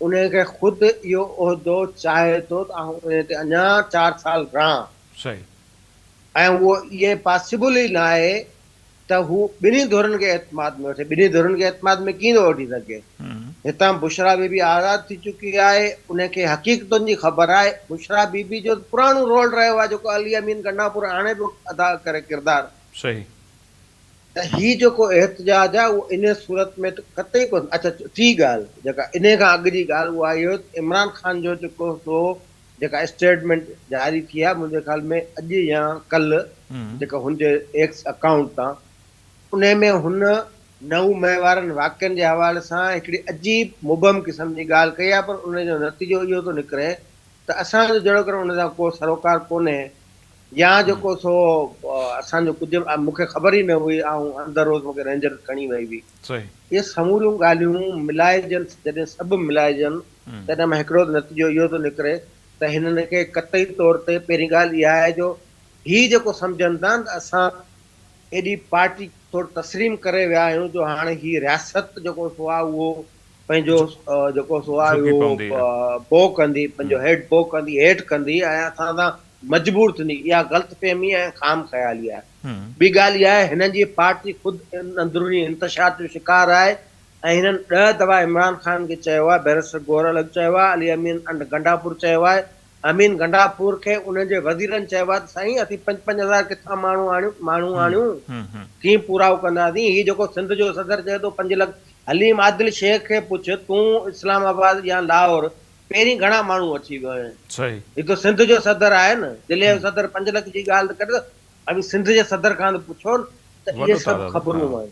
انهي کي خود اهو عهدو چاهي ٿو ته آئون انهي تي اڃا چار سال رهان. صحيح. ۽ اهو ائين پاسيبل ئي ناهي ته هو ٻنهي ڌرين کي اعتماد ۾ وٺي، ٻنهي ڌرين کي اعتماد ۾ ڪيئن ٿو وٺي سگهي؟ هتان بشريٰ بي بي آزاد ٿي چڪي آهي، ان کي حقيقتن جي خبر آهي، بشريٰ بي بي جو پراڻو رول رهيو آهي جيڪو علي امين گنڊاپور هاڻي پيو ادا ڪري ڪردار. صحيح. ته هي جيڪو احتجاج آهي اهو انهي صورت ۾ ته قطعي ڪونه. اڇا ٽين ڳالهه جيڪا انهي کان اڳ جي ڳالهه اها اهو ته عمران خان جو جيڪو سو جيڪا اسٽيٽمينٽ جاري ٿي آهي منهنجي خيال ۾ اڄ يا ڪلهه جيڪا هن جي ايڪس اڪائونٽ تان انهي ۾ هن نو مئي وارن واقعن جي حوالي سان هڪڙي عجيب مبهم قسم جي ڳالهه ڪئي آهي پر انهي جو نتيجو اهو ٿو نڪري ته اسان جو جهڙوڪر ان سان ڪو سروڪار ڪونهي يا جيڪو سو اسان جو ڪجهه مون کي خبر ئي نه هئي آئون اندر روز مون کي رينجر کڻي وئي هئي. اهي سموريون ڳالهيون ملائجن جڏهن سڀ ملائجن تڏهن مان هڪڙو نتيجو اهو ٿو نڪري ته هنن کي قطعي طور تي پهرين ڳالهه اها آهي جو هي جيڪو سمجهن ٿا ته اسان ايڏي پارٽي طور تسليم ڪري ويا آهيون جو هاڻي هي رياست جيڪو سو آهي اهو پنهنجو جيڪو سو آهي اهو بو ڪندي پنهنجو هيڊ بو ڪندي هيٺ ڪندي ۽ اسان سان مجبور ٿيندي اها غلط فهمي ۽ خام خيالي آهي. ٻي ڳالهه اها آهي هنن جي پارٽي خود اندروني انتشار جو شڪار آهي ۽ هنن ڏهه دفعا عمران خان کي چيو آهي، بئريسٽر گوهر الحق چيو آهي، علي امين گنڊاپور چيو آهي، امين گنڊاپور کي انهن جي وزيرن چيو آهي ته سائين اسين پنج پنج هزار ڪٿان ماڻهو آڻيون ماڻهو آڻيون ڪيئن پورائو ڪنداسين هي جيڪو سنڌ جو صدر چئي ٿو پنج لک حليم عادل شيخ کي پڇ تون اسلام آباد يا لاهور پهرين گهڻا ماڻهو اچي ويو آهن هي ته سنڌ جو صدر آهي نه ضلعي جو صدر پنج لک جي ڳالهه ته ڪري ٿو اوهين سنڌ جي صدر کان ته پڇو نه ته اهي سڀ خبرون آهن.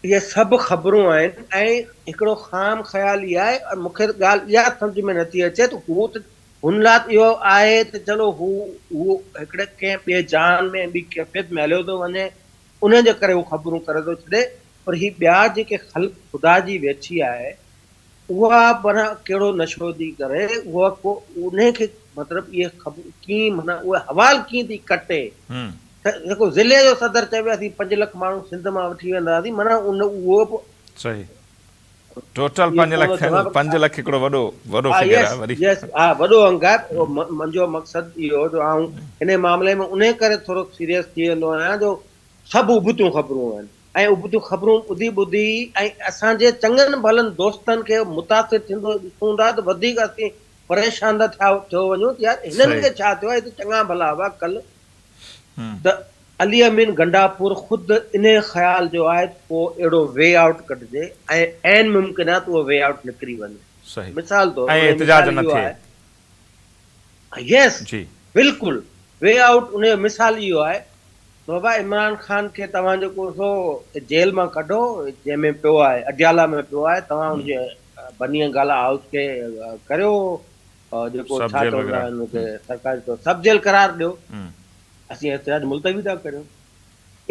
اهي سڀ خبرون آهن ۽ هڪڙو خام خيال اها آهي ۽ مون کي ته ڳالهه اها سمجهه ۾ نٿي اچي ته هو ته هن لاء ته اهو آهي ته چلو هو هو هڪڙي ڪنهن ٻئي جهان ۾ ٻي ڪيفيت ۾ هليو ٿو وڃي انهي جي ڪري هو خبرون ڪري ٿو ڇڏي پر هي ٻيا جيڪي خلق خدا جي ويٺي آهي اها معنيٰ ڪهڙو نشو ٿي ڪري اها ڪو انهي کي مطلب اهي خبرون ڪيئن معنيٰ اهي حوال ڪيئن ٿي ڪٽي ته جيڪو ضلعي جو صدر چوي اسين پنج لک ماڻهو سنڌ مان وٺي وينداسين معنيٰ ان اهو به صحيح ٽوٽل پنج لک ٿين پنج لک هڪڙو وڏو وڏو فگر آهي وري يس ها وڏو انگ آهي منهنجو مقصد اهو جو آئون انهي معاملي ۾ انهي ڪري ٿورو سيريس ٿي ويندو آهيان جو سڀ ابتيون خبرون آهن ۽ ابتيون خبرون ٻڌي ٻڌي ۽ اسان جي چڱن ڀلن دوستن کي متاثر ٿيندو ڏسون ٿا ته وڌيڪ اسين پريشان ٿا ٿيا ٿيو وڃو ته يار هنن کي ڇا ٿيو آهي هي ته چڱا ڀلا هئا ڪلهه ته علي امين گنڊاپور خود انهي خيال جو آهي ته ڪو اهڙو وي آئوٽ ڪڍجي ۽ عين ممڪن آهي ته اهو وي آئوٽ نڪري وڃي. مثال طور ۽ انهي احتجاج مثال نه اهو ٿئي. آهي يس جي. بلڪل وي آئوٽ انهي جو مثال اهو آهي ته بابا عمران خان کي توهان جيڪو سو جيل مان ڪڍو جنهن ۾ پيو آهي اڊيالا ۾ پيو آهي توهان ان جي بني گالا هائوس کي ڪريو جيڪو سب ڇا جيل چوندا وغيره. آهن ان کي سرڪاري طور سب جيل قرار ڏيو اسين احتجاج ملتوي ٿا ڪريون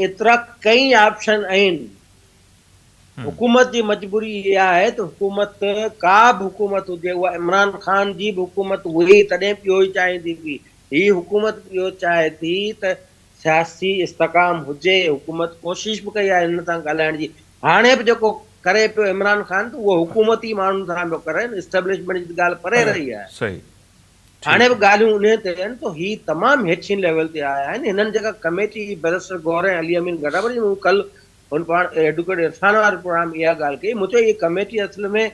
ايترا ڪئين آپشن آهن حڪومت جي مجبوري اها آهي ته حڪومت ڪا به حڪومت هجي اها عمران خان جي به حڪومت هئي تڏهن به اهو ئي چاهيندي هئي هي حڪومت به اهو چاهي ٿي ته سياسي استحڪام هجي حڪومت ڪوشش به ڪئي آهي هن سان ڳالهائڻ جي هاڻي به جيڪو ڪري پيو عمران خان ته اهو حڪومتي ماڻهن سان پيو ڪري اسٽيبلشمينٽ جي ڳالهه پري رهي آهي. صحيح هاڻي به ڳالهيون انهيء تي آهن ته هي تمام هيٺين ليول تي آيا آهن هنن جيڪا ڪميٽي بئريسٽر گوهر ۽ علي امين گڏاپور جي مون ڪلهه هن پاڻ ايڊوڪيٽ عرفان واري پروگرام ۾ اها ڳالهه ڪئي، مون چيو هيء ڪميٽي اصل ۾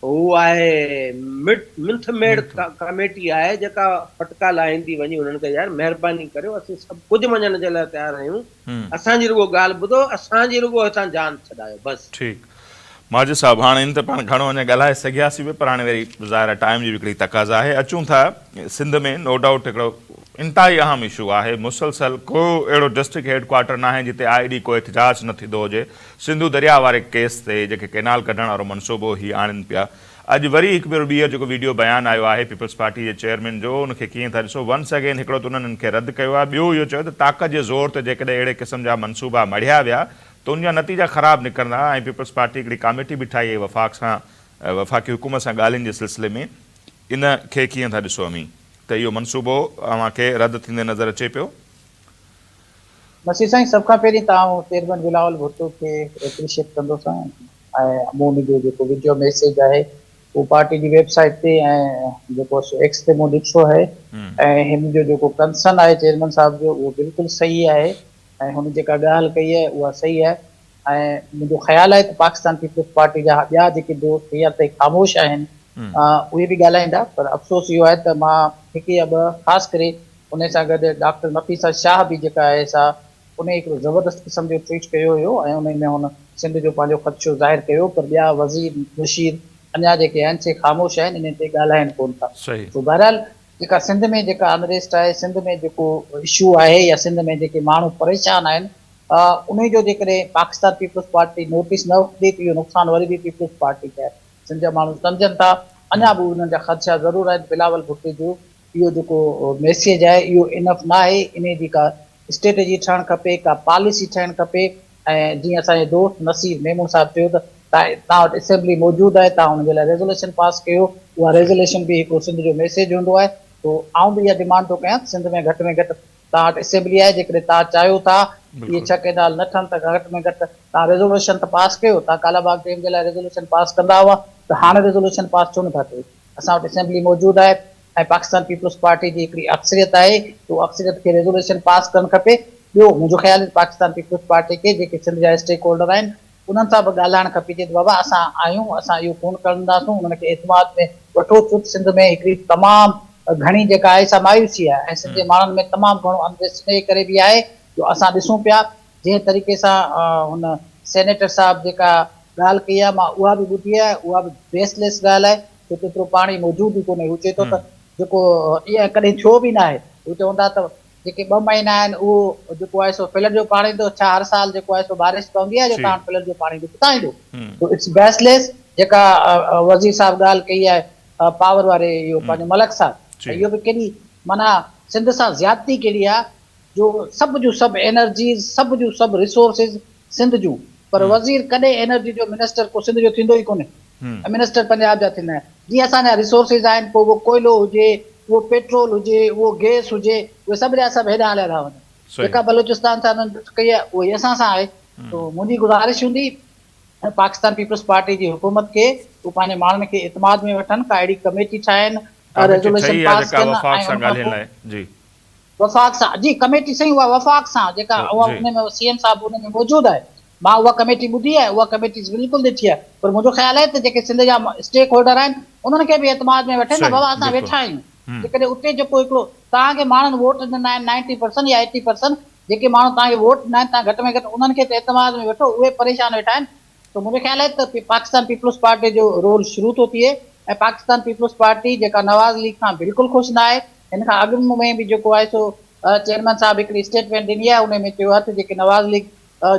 هو آهي منٿ ميڙ ڪميٽي آهي جيڪا ڦٽڪا لاهيندي وڃي انهن کي يار مهرباني ڪريو اسين سڀ ڪجهه مڃڻ جي لاء تيار آهيون اسان جي رڳو ڳالهه ٻڌو اسان جي رڳو هتان جان ڇڏايو بس. ٺيڪ ماجد صاحب هاڻ ان تي پاڻ گهڻو اڃا ڳالهائي سگهياسين به پر هاڻي وري ظاهر آهي ٽائيم جي به هڪڙي تقاضا آهي اچون ٿا سنڌ ۾ نو ڊائوٽ هڪڙو انتهائي اهم اشو آهي مسلسل ڪو اهڙو ڊسٽرڪٽ هيڊ ڪوارٽر ناهي جتي آئي ڏينهن ڪو احتجاج نه ٿيندو هجي سنڌو درياء واري ڪيس تي جيڪي ڪينال ڪڍڻ وارو منصوبو هي آڻين پيا اڄ وري هڪ ڀيرو ٻيهر جيڪو ويڊيو بيان آيو آهي پيپلز پارٽي جي چيئرمين جو ان کي ڪيئن ٿا ڏسو ونس اگين هڪڙو ته انهن ان کي رد ڪيو آهي ٻيو اهو چيو ته طاقت جي زور تي جيڪڏهن اهڙي قسم جا منصوبا مڙهيا ويا ته ان جا نتيجا خراب نڪرندا ۽ پيپلز پارٽي هڪڙي ڪاميٽي به ٺاهي آهي وفاق سان وفاقي حڪومت سان ڳالهين جي سلسلي ۾ ان کي ڪيئن ٿا ڏسو اوهين ته اهو منصوبو اوهان کي رد ٿيندي نظر اچي پيو؟ نصير سائين سڀ کان پهرين ته آئون چيئرمين بلاول ڀٽو کي ايپريشيٽ ڪندوسان ۽ مون ان جو جيڪو وڊيو ميسيج آهي اهو پارٽي جي ويب سائيٽ تي ۽ جيڪو سو ايڪس تي مون ڏٺو آهي ۽ هن جو جيڪو ڪنسرن آهي چيئرمين صاحب جو اهو بلڪل صحيح آهي ۽ هن جيڪا ڳالهه ڪئي آهي اها صحيح آهي ۽ منهنجو خيال آهي ته پاڪستان پيپلز پارٽي جا ٻيا جيڪي دوست هينئر تائين خاموش آهن اهي به ڳالهائيندا پر افسوس اهو آهي ته مان هڪ يا ٻه خاص ڪري ان سان گڏ ڊاڪٽر نفيسه شاهه به جيڪا آهي سا ان هڪڙو زبردست قسم جو ٽوئيٽ ڪيو هيو ۽ ان ۾ هن سنڌ جو پنهنجو خدشو ظاهر ڪيو پر ٻيا وزير مشير اڃا جيڪي آهن سي خاموش آهن انهن تي ڳالهائين ڪونه ٿا سو بهرحال جيڪا سنڌ ۾ جيڪا انريسٽ آهي، سنڌ ۾ جيڪو اشو آهي يا سنڌ ۾ جيڪي ماڻهو پريشان آهن انهي جو جيڪڏهن پاڪستان پيپلز پارٽي نوٽيس نه وٺندي ته اهو نقصان وري به پيپلز پارٽي کي آهي. سنڌ جا ماڻهو سمجهن ٿا اڃا به انهن جا خدشا ضرور آهن بلاول ڀٽي جو اهو جيڪو ميسيج آهي اهو انف نه آهي انهي جي ڪا اسٽريٽجي ٺهڻ کپي ڪا پاليسي ٺهڻ کپي ۽ جيئن اسان جي دوست نصير ميمڻ صاحب چيو ته توهان وٽ اسيمبلي موجود آهي توهان ان جي لاء ريزوليشن پاس ڪيو اها ريزوليشن به هڪڙو سنڌ جو ميسيج هوندو آهي سو آئون به اها ڊمانڊ ٿو ڪيان ته سنڌ ۾ گهٽ ۾ گهٽ توهان وٽ اسيمبلي آهي جيڪڏهن توهان چاهيو ٿا اهي ڇهه ڪئنال نه ٺهن ته گهٽ ۾ گهٽ توهان ريزوليشن ته پاس ڪيو توهان ڪالا باغ ڊيم جي لاء ريزوليشن پاس ڪندا هئا ته هاڻي ريزوليشن پاس ڇو نٿا ڪيو اسان وٽ اسيمبلي موجود آهي ۽ پاڪستان پيپلز پارٽي جي هڪڙي اڪثريت آهي ته اها اڪثريت کي ريزوليشن پاس ڪرڻ کپي. ٻيو منهنجو خيال آهي ته پاڪستان پيپلز پارٽي کي جيڪي سنڌ جا اسٽيڪ هولڊر آهن انهن سان به ڳالهائڻ کپي چي ته بابا اسان آهيون اسان اهو ڪونه ڪرنداسون انهن کي اعتماد ۾ وٺو ڇو ته سنڌ ۾ هڪڙي تمام گهڻي جيڪا آهي سا مايوسي آهي ۽ سنڌ جي ماڻهن ۾ تمام گهڻو انريسٽ انهيء ڪري به آهي جو اسان ڏسون پيا جنهن طريقي سان هن سينيٽر صاحب جيڪا ڳالهه ڪئي آهي مان اها به ٻڌي آهي اها به بيس ليس ڳالهه آهي ڇو ته ايترو پاڻي موجود ئي ڪونهي هو چئي ٿو ته جيڪو ائين ڪڏهن ٿيو به ناهي هو چون ٿا ته جيڪي ٻه مهينا آهن اهو جيڪو آهي سو فلڊ جو پاڻي ايندو ڇا هر سال جيڪو آهي سو بارش پوندي آهي جو توهان وٽ فلڊ جو پاڻي ايندو ڪٿان ايندو سو it's base ليس جيڪا وزير صاحب ڳالهه ڪئي آهي پاور واري اهو پنهنجو ملڪ صاحب اهو به ڪيڏي معنيٰ سنڌ سان زيادتي ڪهڙي آهي جو سڀ جون سڀ انرجيز سڀ جون سڀ ريسورسز سنڌ جون پر وزير ڪڏهن انرجي جو منسٽر ڪو سنڌ جو ٿيندو ئي ڪونهي منسٽر پنجاب جا ٿيندا آهن جيئن اسان جا ريسورسز آهن پوء اهو ڪوئلو هجي اهو پيٽرول هجي اهو گيس هجي اهي سڀ جا سڀ هيڏانهن هليا ٿا وڃن جيڪا بلوچستان سان انهن جٺ ڪئي آهي اهو ئي اسان سان آهي تو منهنجي گذارش هوندي پاڪستان پيپلز پارٽي جي حڪومت کي هو پنهنجي ماڻهن کي اعتماد ۾ وٺن ڪا اهڙي ڪميٽي ٺاهين ريزوليشن پاس ڪن ۽ ان کان پوء وفاق سان جي ڪميٽي سائين اها وفاق سان جيڪا اها ان ۾ سي ايم صاحب ان ۾ موجود آهي مان اها ڪميٽي ٻڌي آهي، اها ڪميٽي بلڪل ڏٺي آهي پر منهنجو خيال آهي ته جيڪي سنڌ جا اسٽيڪ هولڊر آهن انهن کي به اعتماد ۾ وٺين ته بابا اسان ويٺا آهيون جيڪڏهن اتي جيڪو هڪڙو توهان کي ماڻهن ووٽ ڏنا آهن نائنٽي پرسنٽ يا ايٽي پرسنٽ جيڪي ماڻهو توهان کي ووٽ ڏنا آهن توهان گهٽ ۾ گهٽ انهن کي ته اعتماد ۾ وٺو اهي پريشان ويٺا آهن ته منهنجو خيال آهي ته پاڪستان پيپلز پارٽي جو رول شروع ٿو ٿئي ۽ پاڪستان پيپلز پارٽي جيڪا نواز ليگ کان بلڪل خوش نه آهي هن کان اڳ ۾ به جيڪو آهي سو چيئرمين صاحب هڪڙي اسٽيٽمينٽ ڏني آهي انهي ۾ چيو آهي ته جيڪي نواز ليگ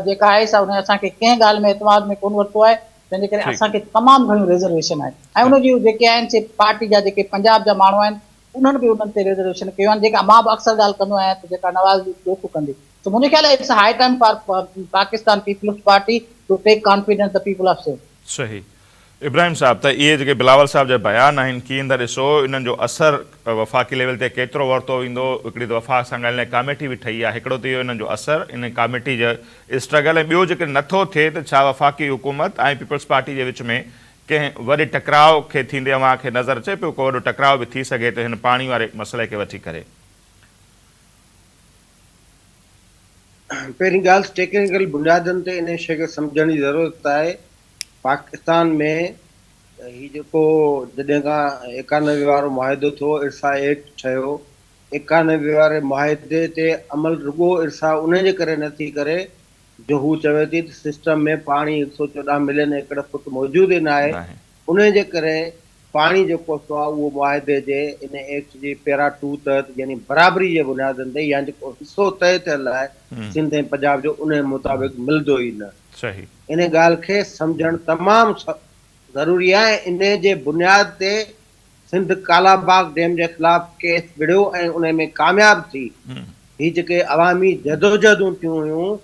جيڪا آهي سا انهي اسان کي ڪنهن ڳالهه ۾ اعتماد ۾ ڪونه ورتو آهي تنهن جي ڪري اسان کي تمام گهڻيون ريزرويشن آهن ۽ ان جون جيڪي آهن سي پارٽي جا جيڪي پنجاب جا ماڻهو آهن انهن به انهن تي ريزرويشن ڪيون آهن جيڪا مان به اڪثر ڳالهه ڪندو آهيان ته جيڪا نواز ليگ دوکو ڪندي سو منهنجو خيال آهي it's high time for Pakistan Peoples Party to take confidence the people of Sindh. صحيح ابراهيم صاحب ته اهي جيڪي بلاول صاحب جا بيان آهن ڪيئن ٿا ڏسو انهن جو اثر وفاقي ليول تي ڪيترو ورتو ويندو هڪڙي ته وفاق سان ڳالهين لاء ڪاميٽي به ٺهي آهي هڪڙو ته اهو انهن جو اثر ان ڪاميٽي جا اسٽرگل ۽ ٻيو جيڪڏهن نٿو ٿئي ته ڇا وفاقي حڪومت ۽ پيپلز پارٽي جي وچ ۾ ڪنهن وڏي ٽڪراء کي ٿيندي اوهان کي نظر اچي پيو ڪو وڏو ٽڪراء به ٿي سگهي ٿو هن پاڻي واري مسئلي کي وٺي ڪري. پهرين ڳالهه ٽيڪنيڪل بنيادن تي انهي شيء کي سمجهڻ جي ضرورت آهي پاڪستان ۾ هي جيڪو جڏهن کان 91 وارو معاهدو ٿيو ارسا ايڪٽ ٺهيو 91 واري معاهدي تي عمل رڳو ارسا انهي جي ڪري نه ٿي ڪري جو هو چوي ٿي ته سسٽم ۾ پاڻي 114 ملين ايڪڙ فوٽ موجود ئي ناهي انهي جي ڪري پاڻي جيڪو سو آهي اهو معاهدي جي ان ايڪٽ جي پيرا ٽو تحت يعني برابري جي بنيادن تي يا جيڪو حصو طئي ٿيل آهي سنڌ ۽ پنجاب جو انهي مطابق ملندو ئي نه. انهي ڳالهه کي سمجهڻ تمام ضروري آهي ۽ انهي جي بنياد تي سنڌ ڪالا باغ ڊيم جي خلاف ڪيس وڙهيو ۽ انهي ۾ ڪامياب ٿي. هي جيڪي عوامي جدوجهدون ٿيون هيون،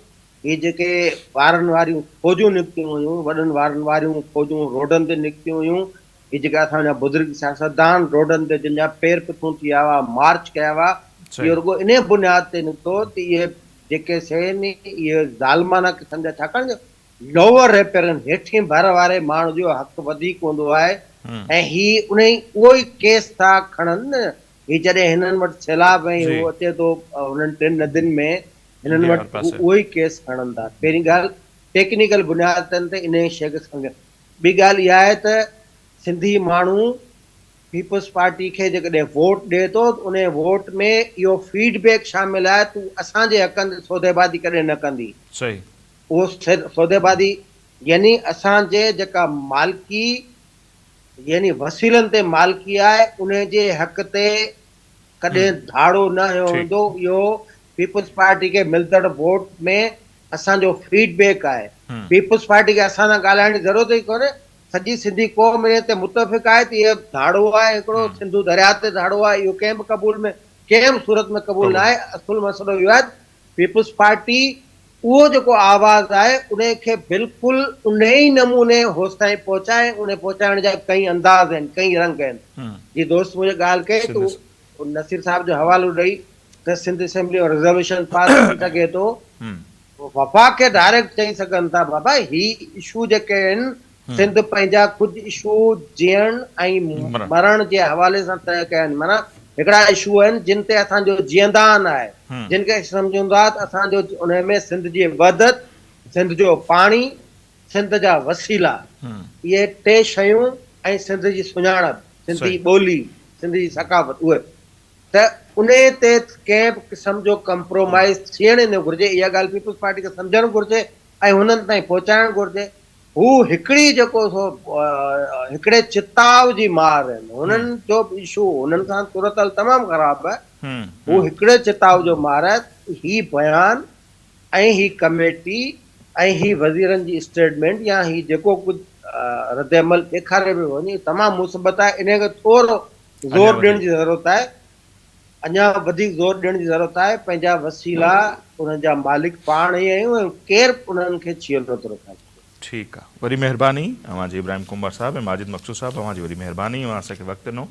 هي جيڪي وارن واريون فوجون نڪتيون هيون، وڏن وارن واريون فوجون روڊن تي نڪتيون هيون، هي جيڪي اسان جا بزرگ سياستدان روڊن تي جن جا پير پٿون ٿي ويا هئا، مارچ ڪيا هئا، اهو رڳو انهي بنياد تي نڪتو ته اهي جيڪي سي ني اهي ظالمانه قسم جا ڇاڪاڻ جو لوئر ريپيرن هيٺين ڀر واري ماڻهو جو حق وڌيڪ هوندو آهي ۽ هي انهي اهو ئي ڪيس ٿا کڻن نه هي جڏهن هنن وٽ سيلاب ۽ هو اچي ٿو هنن ٽن ندين ۾ هنن وٽ هو اهو ئي ڪيس کڻن ٿا پهرين ڳالهه ٽيڪنيڪل بنيادن تي انهي شيء کي سمجهڻ ٻي ڳالهه اها آهي ته سنڌي ماڻهو پيپلز پارٽي کي جيڪڏهن ووٽ ڏئي ٿو ته انهي ووٽ ۾ اهو فيڊ بيڪ شامل آهي تون اسان جي حقن تي سوديبازي ڪڏهن نه ڪندي. اهو سوديبازي يعني اسان جي جيڪا مالڪي يعني وسيلن تي مالڪي آهي انهي جي حق تي ڪڏهن ڌاڙو نه هنيو ويندو اهو پيپلز پارٽي کي ملندڙ ووٽ ۾ اسان جو فيڊ بيڪ آهي پيپلز پارٽي کي اسان سان ڳالهائڻ جي ضرورت ئي ڪونهي سڄي سنڌي قوم انهي تي متفق آهي ته اهو ڌاڙو آهي هڪڙو سنڌو درياء تي ڌاڙو آهي اهو ڪنهن به قبول ۾ ڪنهن به صورت ۾ قبول نه آهي اصل مسئلو اهو آهي ته پيپلز پارٽي اهو جيڪو آواز آهي انهي کي بلڪل انهي ئي نموني هوستائين پهچائي انهي پهچائڻ جا ڪئين انداز آهن ڪئين رنگ آهن جي دوست منهنجي ڳالهه ڪئي ته نصير صاحب جو حوالو ڏئي ته سنڌ اسيمبلي ۾ ريزوليوشن پاس ٿي سگهي ٿو وفاق کي ڊائريڪٽ چئي سگهن ٿا بابا هي اشو جيڪي آهن سنڌ پنهنجا ڪجهه اشو جيئڻ ۽ مرڻ جي حوالي سان طئي ڪيا آهن معنيٰ هڪڙا اشو آهن جن تي اسان جو جيئندان آهي جن کي سمجهون ٿا ته اسان جو انهي ۾ سنڌ جي وحدت سنڌ جو پاڻي سنڌ جا وسيلا اهي ٽي شيون ۽ سنڌ جي سڃاڻپ سنڌي ٻولي سنڌ جي ثقافت اهي ته انهي تي ڪنهن به قسم جو ڪمپرومائيز ٿيڻ ئي نه گهرجي اها ڳالهه پيپلز پارٽي کي سمجهڻ گهرجي ۽ هنن تائين پهچائڻ گهرجي. هو هڪڙي جيڪو سو هڪڙي چتاء جي مار آهن. هنن جو به اشو هنن سان صورتحال تمام خراب آهي. هو هڪڙي چتاء جو مار آهي. هي بيان ۽ هي ڪميٽي ۽ هي وزيرن جي اسٽيٽمينٽ يا هي جيڪو ڪجهه ردعمل ڏيکاريو پيو وڃي تمام مثبت آهي. انهي کي ٿورو زور ڏيڻ جي ضرورت آهي. اڃا وڌيڪ زور ڏيڻ جي ضرورت آهي، پنهنجا وسيلا انهن جا مالڪ پاڻ ئي آهيون ۽ ڪير به انهن کي ڇيهه نه ٿو رسائي سگهي. ٺيڪ آ وڏي مهرباني اوهان جي ابراهيم ڪنڀر صاحب ۽ ماجد مقصود صاحب اوهان جي وڏي مهرباني اوهان اسان کي وقت ڏنو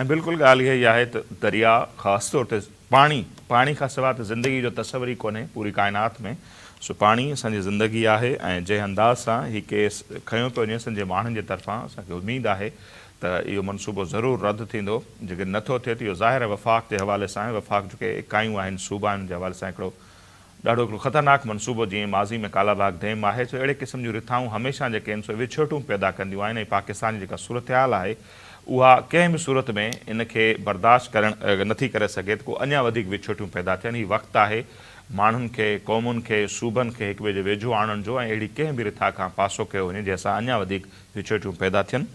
۽ بلڪل ڳالهه اها ئي آهي ته درياء خاص طور تي پاڻي پاڻي کان سواء ته زندگي جو تصور ئي ڪونهي پوري ڪائنات ۾ سو پاڻي اسان جي زندگي آهي ۽ جنهن انداز سان هي ڪيس کنيو پيو وڃي سنڌ جي ماڻهن جي طرفان اسان کي اميد آهي ته اهو منصوبو ضرور رد ٿيندو، جيڪڏهن نه ٿو ٿئي ته اهو ظاهر آهي وفاق جي حوالي سان آهي، وفاق جون ڪي اڪايون آهن، صوبا آهن ان جي حوالي سان هڪڙو ڏاڍو هڪڙو خطرناڪ منصوبو جيئن ماضي ۾ ڪالا باغ ڊيم آهي سو اهڙي قسم جون رٿائون هميشه جيڪي آهن سو وڇوٽيون پيدا ڪنديون آهن ۽ پاڪستان جي جيڪا صورتحال آهي اها ڪنهن به صورت ۾ ان کي برداشت ڪرڻ نٿي ڪري سگهي ته ڪو اڃا وڌيڪ وڇوٽيون پيدا ٿين. هي وقت آهي ماڻهن کي، قومن کي، صوبن کي هڪ ٻئي جي ويجهو آڻڻ جو ۽ اهڙي ڪنهن به رٿا کان پاسو ڪيو وڃي جنهن سان اڃا وڌيڪ وڇوٽيون پيدا ٿين.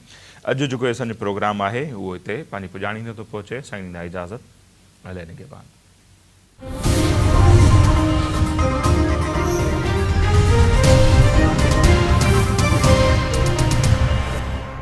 اڄ جو جيڪو اسان جو پروگرام آهي اهو هتي پنهنجي پڄاڻي تي ٿو پهچي. سائين ڏيندا اجازت. علي نگهبان.